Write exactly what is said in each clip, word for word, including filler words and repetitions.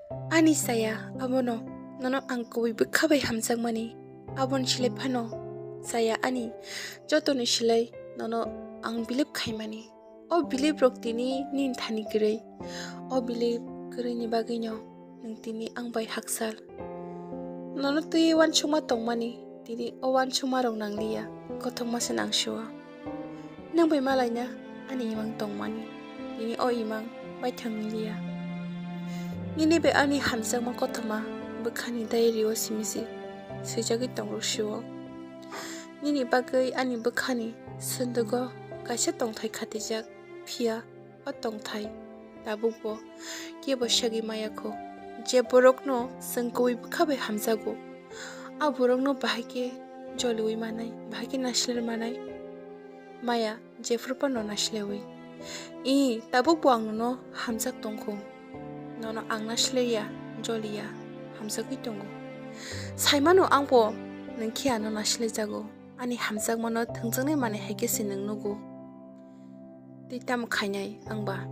Ani chaya abono nono ang kubui bwkha bai hamjakmani, aboni silai phano chaya ani jotoni silai nono ang believe khaimani. O believe rok tini nini thani kwrwi. O believe kwrwini bagwino nwng tini ang bai hakchal. Nono twi uansukma tongmani, tini o uansukma rok nangliya, kothokma se nangsio. Nwng bai malaina ani imang tongmani, tini o imang baithang liya. Nini bai ani hamjakma kothoma bwkhani diary o simi se swijagwi tongrok sio. Nini bagwi ani bwkhani sondugo kaisa tongthai khatijak, phiya o tongthai tabukbo kebo sagwi maya kho. Je borokno chwng kubui bwkha bai hamjago, a borokno bahai khe joliui manai, bahai khe naisler manai. Maya jephru phano naisleui. I, tabukbo ang nono hamjak tongkho. Nono ang naisleya, joliya, hamjagwi tongo. Saimano angbo nwng khe ano naislejago. Ani hamjakmano thwngjaknai manwi hai khe se nwng nugo. Tei tamo khainai ang ba?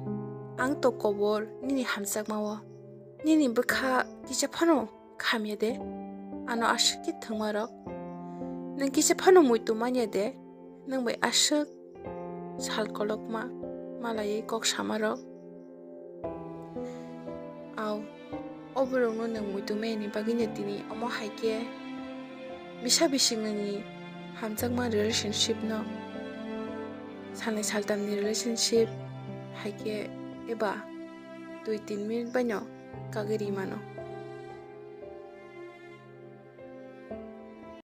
Ang to kobor nini hamjakmao. Nini bwkha kisa phano khamya de? Ano aswk khe thwngmarok. Nwng kisa phano muitu manya de? Nwng bai aswk sal kolokma malaiwi kok samarok. Au, o borokno nwng muitu maya ni bagwino tini omo hai khe bisa bisingni hamjakma relationship no, salnwi saltamni relationship hai khe eba dui tin minute baino kagwi ri mano.